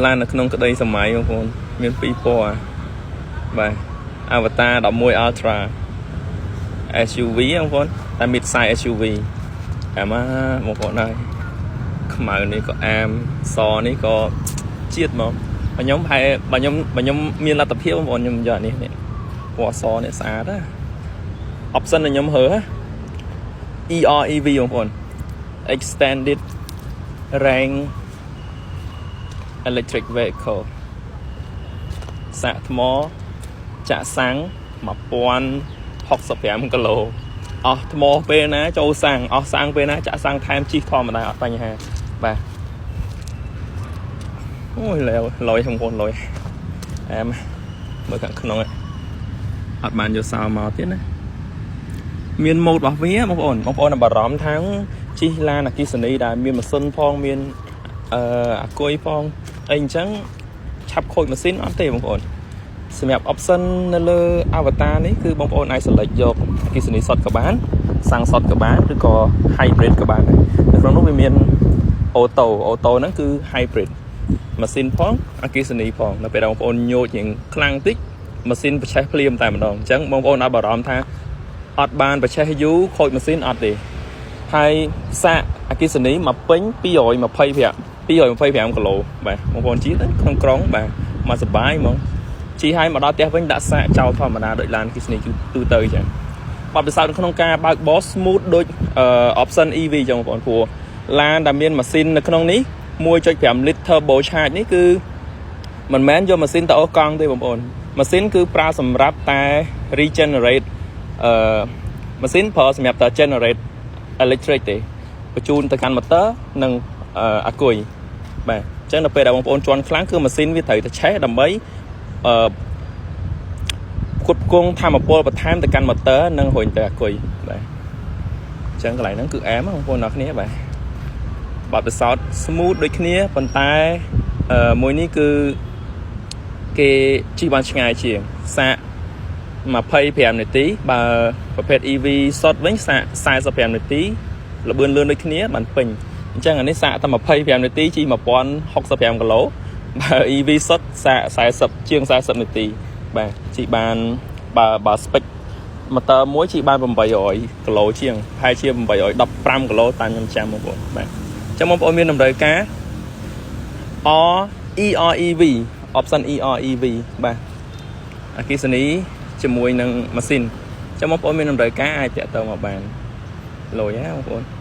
ឡាននៅក្នុងក្តីសម័យបងប្អូនមានពីរពណ៌បាទ Avatr 11 Ultra SUV បងប្អូនតែ mid size SUV អាម៉ាបងប្អូនហើយខ្មៅនេះក៏អាមសនេះក៏ជាតិមកបើខ្ញុំប្រហែលបើខ្ញុំមានលទ្ធភាពបងប្អូនខ្ញុំយកអានេះនេះពណ៌សនេះស្អាតណា option ដែលខ្ញុំរើស EREV បងប្អូន extended range electric vehicle សាកថ្មចាក់សាំង1065គីឡូអស់ថ្មពេលណាចូលសាំងអស់សាំងពេលណាចាក់សាំងថែមជិះធម្មតាអត់បញ្ហាបាទអូយលែវលយបងប្អូនលយអែមមើលខាងក្នុងអត់បានយកសោមកទៀតណាមានម៉ូតរបស់វាបងប្អូនបងប្អូនបារម្ភថាជិះឡានអគ្គិសនីដែលមានម៉ាស៊ីនផងមានអាគុយផងអីអញ្ចឹងឆាប់ខូចម៉ាស៊ីនអត់ទេបងប្អូនសម្រាប់ option នៅលើ Avatr នេះគឺបងប្អូនអាច select យកអគ្គិសនីសុទ្ធក៏បានសាំងសុទ្ធក៏បានឬក៏ hybrid ក៏បានដែរនៅក្នុងនោះវាមាន auto auto ហ្នឹងគឺ hybrid ម៉ាស៊ីនផងអគ្គិសនីផងនៅពេលដែលបងប្អូនញោចរៀងខ្លាំងតិចម៉ាស៊ីនប្រឆេះភ្លាមតែម្ដងអញ្ចឹងបងប្អូនអត់បារម្ភថាអត់បានប្រឆេះយូរខូចម៉ាស៊ីនអត់ទេហើយសាកអគ្គិសនីមកពេញ225 225គីឡូបាទបងប្អូនជិះទៅក្នុងក្រុងបាទមកសបាយហ្មងជិះឲ្យមកដល់ផ្ទះវិញដាក់សាកចោលធម្មតាដូចឡានអគ្គិសនីទូទៅអញ្ចឹងបទពិសោធន៍ក្នុងការបើកបរ smooth ដូច option EV អញ្ចឹងបងប្អូនព្រោះឡានដែលមានម៉ាស៊ីននៅក្នុងនេះ1.5លីត្រ turbo charge នេះគឺមិនមែនយកម៉ាស៊ីនទៅអូសកង់ទេបងប្អូនម៉ាស៊ីនគឺប្រើសម្រាប់តែ regenerate ម៉ាស៊ីនប្រើសម្រាប់តែ generate electric ទេបញ្ជូនទៅកាន់ motor និងអាគុយបាទអញ្ចឹងដល់ពេលដែលបងប្អូនជន់ខ្លាំងគឺម៉ាស៊ីនវាត្រូវតែឆេះដើម្បីផ្គត់ផ្គង់ធម្មពលបន្ថែមទៅកាន់ motor និងរុញទៅអាគុយបាទអញ្ចឹងកន្លែងហ្នឹងគឺអែមបងប្អូនអរគ្នាបាទបទពិសោធន៍ smooth ដូចគ្នាប៉ុន្តែមួយនេះគឺគេជិះបានឆ្ងាយជាងសាក25នាទីបើប្រភេទ EV សុទ្ធវិញសាក45នាទីល្បឿនលឿនដូចគ្នាបានពេញអញ្ចឹងអានេះសាកតែ25នាទីជិះ1065គីឡូបើ EV សុទ្ធសាក40ជាង40នាទីបាទជិះបានបើ spec motor មួយជិះបាន800គីឡូជាងប្រហែលជា815គីឡូតាមខ្ញុំចាំបងប្អូនបាទអញ្ចឹងបងប្អូនមានតម្រូវការ R EREV option EREV បាទអគ្គិសនីជាមួយនឹងម៉ាស៊ីនចាំបងប្អូនមានតម្រូវការអាចតាក់ទងមកបានលយហ៎បងប្អូន។